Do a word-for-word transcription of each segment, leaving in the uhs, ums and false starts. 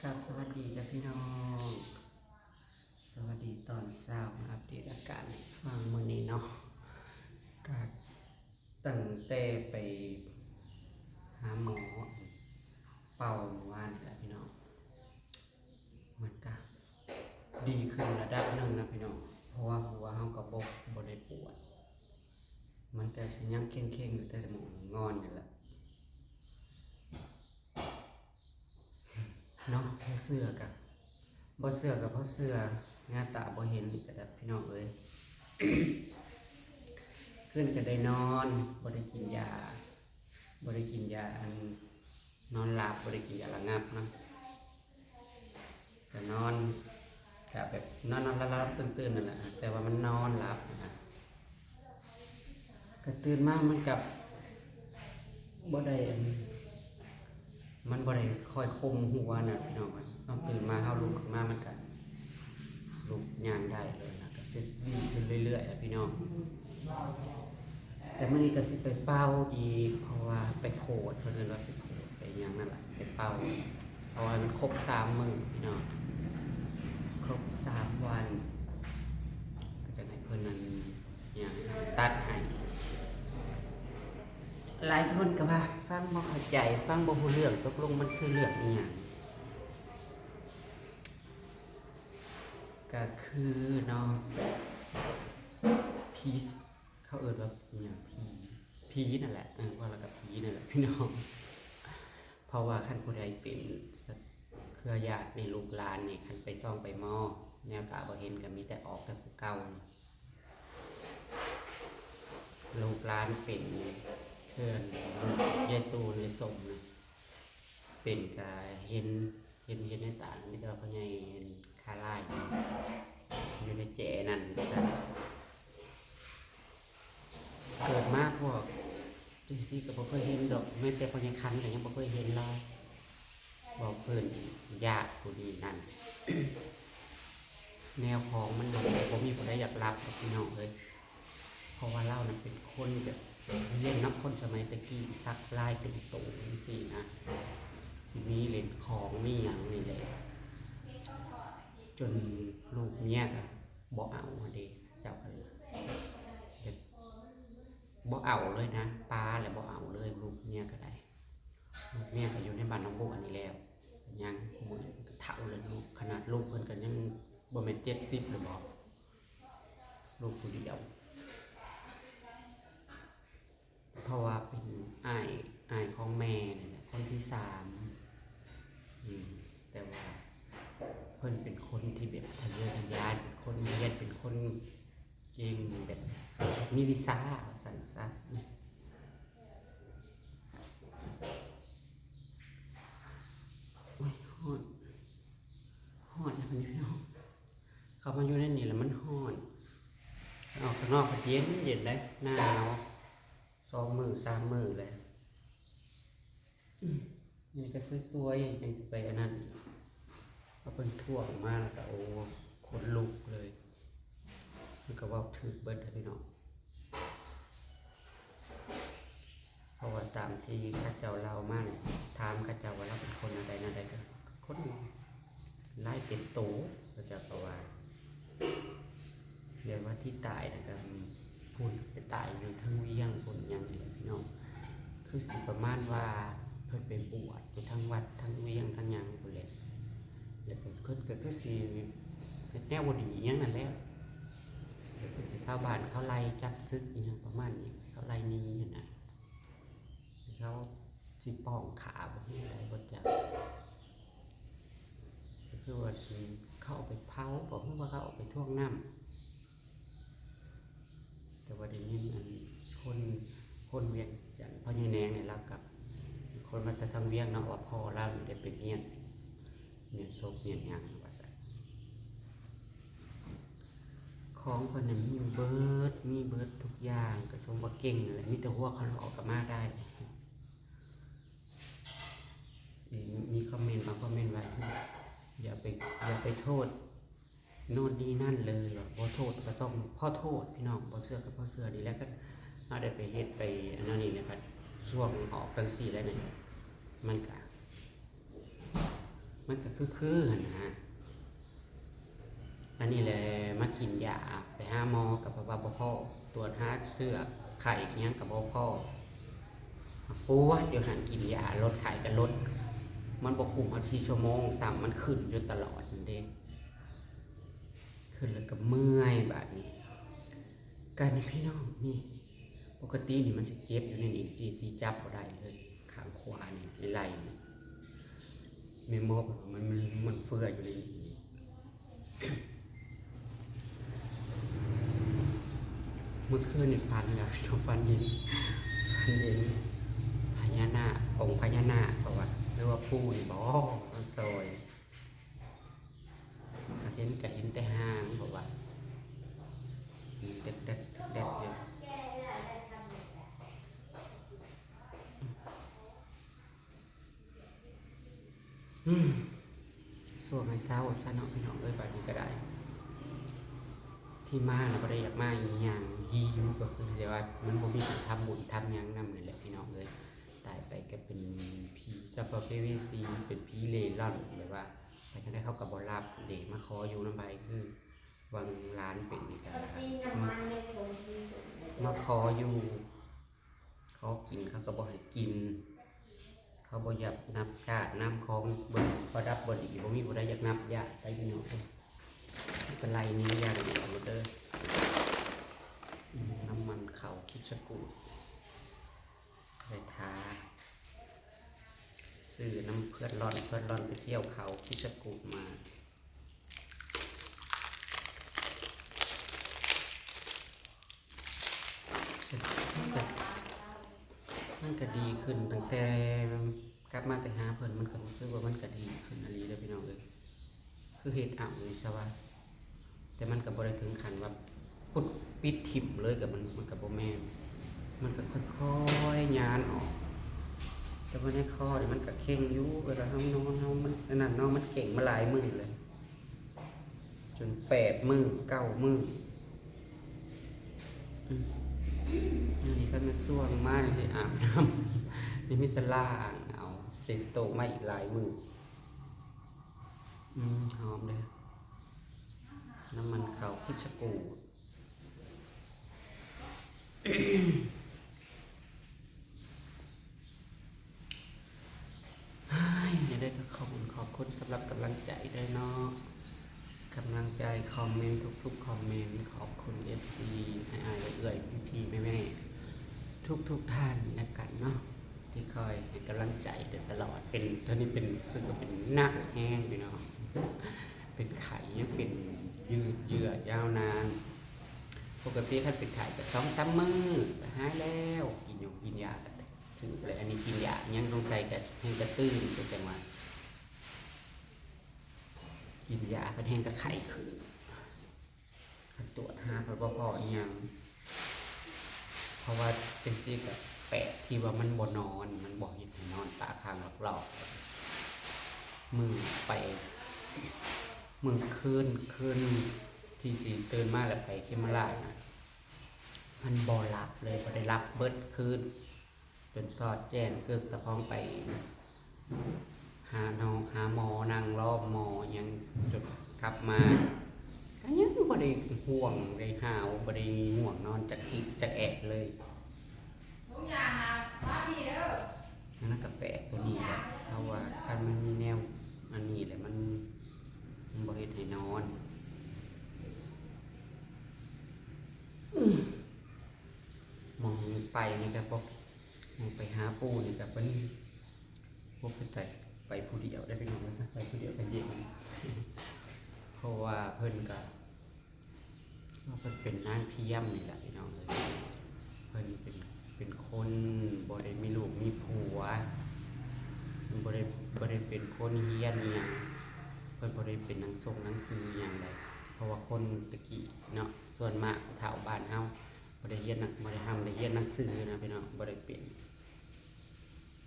ครับ สวัสดีจ้ะพี่น้อง สวัสดีตอนเช้า มาอัปเดตอาการให้ฟังมื้อนี้เนาะ ก็ตั้งแต่ไปหาหมอเป่าเมื่อวานนี่แหละพี่น้อง มันก็ดีขึ้นระดับหนึ่งนะพี่น้อง เพราะว่าหัวเฮาก็บ่ บ่ได้ปวด มันก็สิยังเข่งๆอยู่ แต่หมองงอนนี่แหละ เนาะ บ่เชื่อก็ บ่เชื่อก็บ่เชื่อ หน้าตาบ่เห็นนี่ก็ได้พี่น้องเอ้ย คืนก็ได้นอน บ่ได้กินยา บ่ได้กินยาอัน นอนหลับ บ่ได้กินยาระงับเนาะ ก็นอน ก็แบบนอนๆ หลับๆ ตื่นๆ นั่นแหละ แต่ว่ามันนอนหลับนะ ก็ตื่นมามันก็บ่ได้อัน มันบ่ได้ค่อยข่มหัวนะพี่น้อง ต้องตื่นมา เฮาลุกขึ้นมามันก็ลุกย่างได้เลยนะ ก็จะดีขึ้นเรื่อยๆ อะพี่น้อง แต่มื้อนี้ก็สิไปเป่าอีก เพราะว่าไปโผด เพิ่นเอิ้นว่าไปโผด ไปหยังนั่นแหละ ไปเป่า เพราะว่ามันครบสามมื้อพี่น้อง ครบสามวัน ก็จะให้เพิ่นนั่นหยังตัดให้ หลายคนก็ว่าฟังบ่เข้าใจ ฟังบ่ฮู้เรื่อง ตกลงมันคือเรื่องอีหยัง ก็คือเนาะ ผี เขาเอิ้นว่าอีหยัง ผี ผีนั่นแหละ เออ ว่าแล้วก็ผีนั่นแหละพี่น้อง เพราะว่าคันผู้ใดเป็นเครือญาติในลูกหลานนี่ คันไปซ่องไปหมอ แนวตาบ่เห็นก็มีแต่ออกแต่ผู้เก่านี่ ลูกหลานเป็นเพื่อนลูกยายตูนยายสมนะ เป็นก็เห็น เห็น เห็นในตา มีแต่ว่าพ่อใหญ่ขาลาย อยู่ในแจนั่นซะ เกิดมาพวกจังซี่ก็บ่เคยเห็นดอก แม้แต่พ่อใหญ่คันก็ยังบ่เคยเห็นลาว บอกเพิ่นญาติผู้นี้นั่น แนวของมันบ่มีผู้ใดอยากรับดอกพี่น้องเอ้ย เพราะว่าลาวน่ะเป็นคนแบบเฮียนเนาะ คนสมัยตะกี้สักลายเต็มโตจังซี่นะ สิมีเล่นของมีหยังนี่แหละ จนลูกเมียก็บ่เอาหั้นเด้ เจ้าก็แบบบ่เอาเลยนะ ปาแล้วบ่เอาเลย ลูกเมียก็ได้ ลูกเมียก็อยู่ในบ้านหนองบัวนี่แล้ว ยังคุมื้อนี้ก็เฒ่าแล้วเนาะ ขนาดลูกเพิ่นก็ยังบ่แม่นเจ็ดสิบแล้วบ่ ลูกผู้เดียว เพราะว่าเป็นอ้าย อ้ายของแม่นี่แหละ คนที่สาม อืม แต่ว่าเพิ่นเป็นคนที่แบบทะเยอทะยาน เป็นคนเฮียน เป็นคนเก่ง แบบมีวิชา ว่าซั่นซะ โอ้ย ฮ้อน ฮ้อนนะพี่น้อง เข้ามาอยู่ในนี่แล้วมันฮ้อน ออกข้างนอกก็เย็นเย็นได้ หนาว สองมื้อสามมื้อแล้ว อืม นี่ก็สวยๆ ยังสิไปอันนั้นอีก เอาเพิ่นท่วงมาแล้วก็ โอ้ ขนลุกเลย มันก็เว้าถืกเบิดเลยพี่น้อง เพราะว่าตามที่เขาเจ้าเล่ามาเนี่ย ถามเขาเจ้าว่าลาวเป็นคนแนวใดแนวใด ก็คนลายเป็นโต เขาเจ้าก็ว่า เรียกว่าที่ตายนะก็มี พุ้นไปตายอยู่ทางเวียงพุ้นหยังนี่แหละพี่น้อง คือสิประมาณว่าเพิ่นไปบวชอยู่ทางวัดทางเวียงทางหยังพุ้นแหละ แล้วก็เพิ่นก็คือสิเฮ็ดแนวบ่ดีอิหยังนั่นแหละ แล้วก็สิชาวบ้านเขาไล่จับศึกอิหยังประมาณนี้ เขาไล่หนีหั้นนะ เขาสิป้องฆ่าบ่ คือใดบ่จัก ก็คือว่าเขาเอาไปเผาบ่ คือว่าเขาเอาไปถ่วงน้ำ แต่ว่าได้ยินอันคน คนเวียงจันทน์ พ่อใหญ่แหนงนี่ลาวกับคนมาแต่ทางเวียงเนาะ ว่าพ่อลาวนี่ได้ไปเมียน เมียนศพเมียนหยังว่าซั่น ของเพิ่นน่ะมีเบิด มีเบิดทุกอย่าง ก็สมว่าเก่งนั่นแหละ มีแต่หัวเขาหลอกก็มาได้ มี มีคอมเมนต์บางคอมเมนต์ว่า อย่าไป อย่าไปโทษ โน่นนี่นั่นเลย ว่าบ่โทษก็ต้องขอโทษพี่น้อง บ่เชื่อก็บ่เชื่อ นี่แหละก็เฮาได้ไปเฮ็ดไปอันนั้นนี่แหละ บัดช่วงออกจังซี่แล้วนี่ มันก็ มันก็คือๆหั่นนะ อันนี้แหละ มากินยา ไปหาหมอก็แบบว่าบ่พอ ตรวจหาเชื้อไข้อิหยังก็บ่พอ ปวดอยู่หั่น กินยาลดไข้ก็ลด มันบ่คุ้มฮอดสี่ชั่วโมงซ้ำ มันขึ้นอยู่ตลอดนั่นเด้ ขึ้นแล้วก็เมื่อยบาดนี้ กันนี่พี่น้องนี่ ปกตินี่มันสิเจ็บอยู่ในนี่ ที่สิจับบ่ได้เลย ข้างขวานี่ ในไหล่นี่ แม่หมอบอกว่ามัน มัน มันเฟื่ออยู่ในนี่ เมื่อคืนนี่ฝันแล้ว ฝันเห็น ฝันเห็นพญานาค องค์พญานาค เพราะว่า หรือว่าปู่นี่บ่ มาซอย เห็นก็เห็นแต่หาง เพราะว่า เด็ดๆๆๆอยู่ อืม ส่วงให้เซาซะเนาะพี่น้องเอ้ย บาดนี้ก็ได้ ที่มาน่ะบ่ได้อยากมาอีหยัง หิว ก็คือสิว่ามันบ่มีหม่องทำบุญทำหยังนำนี่แหละพี่น้องเอ้ย ตายไปก็เป็นผีสัมภเวสี เป็นผีเร่ร่อน แบบว่าไปทางใดเขาก็บ่รับเด้ มาขออยู่นำไผ คือหว่างหลานเป็นนี่ก็ มาขออยู่ ขอกินเขาก็บ่ให้กิน เขาบ่อยากนับญาตินำของ บ่ บ่ดับบ่ดี บ่มีผู้ใดอยากนับญาติได้พี่น้องเอ้ย ก็ไล่หนีอย่างเดียวเด้อ อืม น้ำมันเขาคิดสกูด ไปทา ซื้อน้ำเพื่อนร่อน เพื่อนร่อนไปเที่ยวเขาคิดสกูดมา มันก็ มันก็ดีขึ้นตั้งแต่กลับมาแต่หาเพิ่น มันก็รู้สึกว่ามันก็ดีขึ้นอีหลีเด้อพี่น้องเอ้ย คือเฮ็ดเอานี่ซะว่า แต่มันก็บ่ได้ถึงขั้นว่าปุ๊บปิดถิ่มเลย ก็มัน มันก็บ่แม่น มันก็ค่อยๆยานออก แต่ว่าในคอนี่มันก็เข็งอยู่ เวลาเฮานอน เฮา มันอันนั้นเนาะ มันเข็งมาหลายมื้อเลย จนแปดมื้อ เก้ามื้อ อืม อันนี้ก็มาส่วงมา นี่อาบน้ำ นี่มีแต่ล้างเอา เช็ดโตมาอีกหลายมื้อ อืม หอมเด้อ น้ำมันเขาคิดสกูด เฮ้ย ยังไงก็ขอบคุณ ขอบคุณสำหรับกำลังใจด้วยเนาะ กำลังใจ คอมเมนต์ทุกๆคอมเมนต์ ขอบคุณ เอฟซี อ้ายๆเอื้อยๆพี่ๆแม่ๆทุกๆท่านแล้วกันเนาะ ที่คอยให้กำลังใจโดยตลอด เป็น เท่านี้เป็น ซึ่งก็เป็นหนักแฮงพี่น้อง เป็นไข้ยังเป็นยืดเยื้อยาวนาน ปกติคันเป็นไข้ก็สองสามมื้อก็หายแล้ว กินยงกินยาก็ถือเลย อันนี้กินยายังสงสัยก็แฮงกระตื้น ก็จังว่า กินยาก็แฮงกระไข้ขึ้น คันตรวจหาเพิ่นบ่พ้ออีหยัง เพราะว่าจังซี่ก็แปลกที่ว่ามันบ่นอน มันบ่เฮ็ดให้นอน ตาค้างหลอกๆ มื้อไป มื้อคืน คืนที่สี่ตื่นมาแล้วไปเขมราชนะ มันบ่หลับเลย บ่ได้หลับเบิดคืน จนซอดแจ้งเกิกตะพองไป หาหมอ หาหมอ นั่งรอหมอหยัง จนกลับมา ก็ยังบ่ได้ห่วงได้หาว บ่ได้ง่วงนอนจักอิกจักแอะเลย อันนั้นก็แปลกกว่านี้แหละ เพราะว่าคันมันมีแนวอันนี้แหละ มัน มันบ่เฮ็ดให้นอน อืม หม่องไปนี่ก็บ่ หม่องไปหาปู่นี่ก็เพิ่น บ่ไปแต่ไปผู้เดียวได้พี่น้องเอ้ย ไปผู้เดียวก็เย็น เพราะว่าเพิ่นก็ ว่าเพิ่นเป็นนางเทียมนี่แหละพี่น้องเอ้ย เพิ่นเป็น เป็นคนบ่ได้มีลูกมีผัว บ่ได้ บ่ได้เป็นคนเฮียนอีหยัง เพิ่นบ่ได้เป็นหนังส่งหนังสือหยังใด เพราะว่าคนตะกี้เนาะ ส่วนมากผู้เฒ่าบ้านเฮาบ่ได้เฮียนหนัง บ่ได้ร่ำได้เฮียนหนังสือนะพี่น้อง บ่ได้เป็น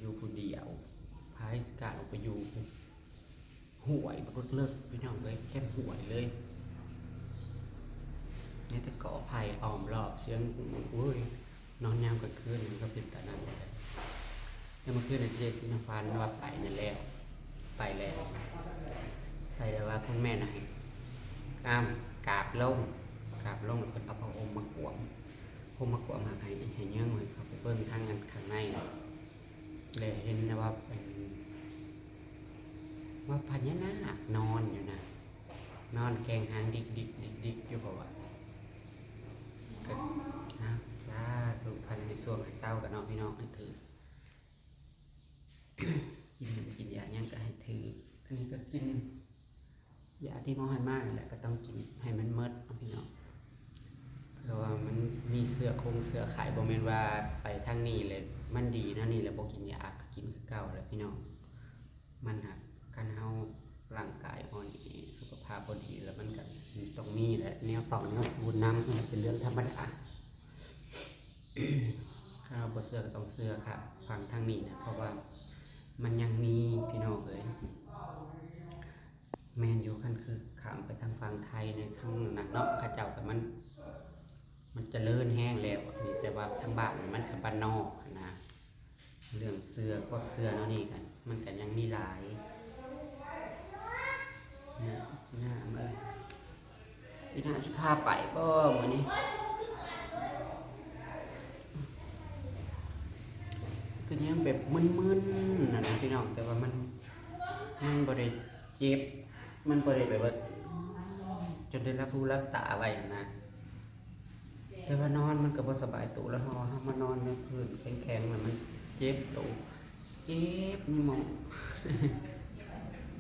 อยู่ผู้เดียว พาให้กล้าออกไปอยู่ห้วยบักเลิกๆ พี่น้องเอ้ย แคมห้วยเลย มีแต่กอไผ่อ้อมรอบ เสียง โอ้ย นอนยามกลางคืนมันก็เป็นตานั้นแหละ แต่เมื่อคืนน่ะเจ๊สิมาฝันว่าไปนั่นแล้ว ไปแล้ว ไปแล้วว่าคุณแม่น่ะให้อ้ามกราบลง กราบลงแล้วเพิ่นเอาผ้าห่มมากวม ห่มมากวมให้ ให้เยิงให้เขาไปเบิ่งทางอันข้างใน เลยเห็นนะว่าเป็น ว่าพญานาคนอนอยู่นะ นอนแกว่งหางดิกดิกดิกดิกอยู่ เพราะว่าก็นะ สาธุ พันในช่วงให้เศร้ากันเนาะพี่น้อง ให้ถือ กินหยังกินยาหยังก็ให้ถือ อันนี้ก็กินยาที่หมอให้มานั่นแหละ ก็ต้องกินให้มันหมดเนาะพี่น้อง เพราะว่ามันมีเชื้อคงเชื้อไข บ่แม่นว่าไปทางนี้เลยมันดีนะ นี่แหละบ่กินยาก็กินคือเก่าแหละพี่น้อง มันหักคันเฮาร่างกายอ่อนแอ สุขภาพบ่ดี แล้วมันก็ต้องมีแหละ แนวต่อแนวสูนนำ มันเป็นเรื่องธรรมดา ถ้าเราบ่เชื่อก็ต้องเชื่อครับ ฟังทางนี้นะ เพราะว่ามันยังมีพี่น้องเอ้ย แม่นอยู่ คันคือข้ามไปทางฝั่งไทยในทางนั้นเนาะ เขาเจ้าก็มัน มันเจริญแฮงแล้ว แต่ว่าทางบ้านนี่มันก็บ้านนอกหั้นนะ เรื่องเชื่อ ความเชื่อแนวนี้กัน มันก็ยังมีหลายนะ พี่น้าเอ้ย พี่น้าสิพาไปบ่มื้อนี้ ก็ยังแบบมึนๆน่ะนะพี่น้อง แต่ว่ามัน มันบ่ได้เจ็บ มันบ่ได้แบบว่า จนได้รับรู้รับตาไว้นะ แต่ว่านอนมันก็บ่สบายตัว แล้วเฮา เฮามานอนในพื้นแข็งๆน่ะ มันเจ็บตัว เจ็บนี่หม่อง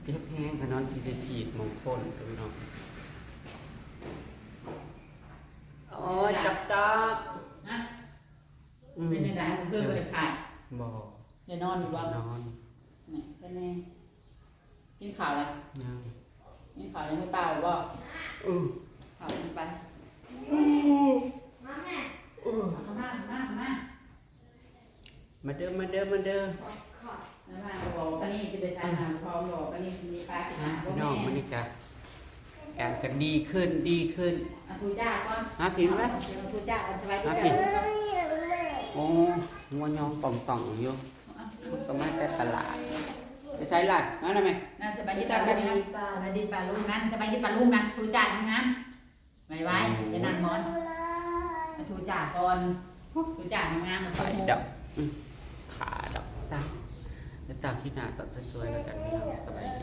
เจ็บแฮง ขนาดสิได้ฉีดหม่องก้นพี่น้อง โอ้ย จับจับ ฮะ อืม เป็นจังได๋ เมื่อคืนบ่ได้ขาย บ่ ได้นอนอยู่บ่ นอน นี่ เป็นไง กินข้าวแล้ว ยัง กินข้าวยังไม่เปล่าบ่ อืม ข้าวยังไป อืม อืม เอามา มา มา มาเด้อ มาเด้อ มาเด้อ แล้วมาบอกปานนี้สิไปใส่น้ำพร้อม บอกปานนี้สิมีปลาสิ อ่ะ หาบ่ พี่น้อง แม่ มื้อนี้ก็ อาการก็ดีขึ้น ดีขึ้น อ่ะ ทูจ้าก่อน มาผิดไหม อ่ะ ทูจ้าก่อน สบายดี มาผิด จ้ะ โอ้ งัวยองต่องๆอยู่ มันก็มาแต่ตลาด ไปใส่หลัดมาทำไม นั่นสบายดี จ้า ปลาลุงนะ สบายดีปลาลุงนั่น สบายดีปลาลุงนั่น ทูจ้างามๆ ไวๆ อย่านั่งมอน มาทูจ่าก่อน ทูจ่างามๆ มา ไป ทู ดอก อืม ขาดอกซ้ำ แล้วตามที่หน้าตอนสวยๆแล้วกันพี่น้อง สบายดี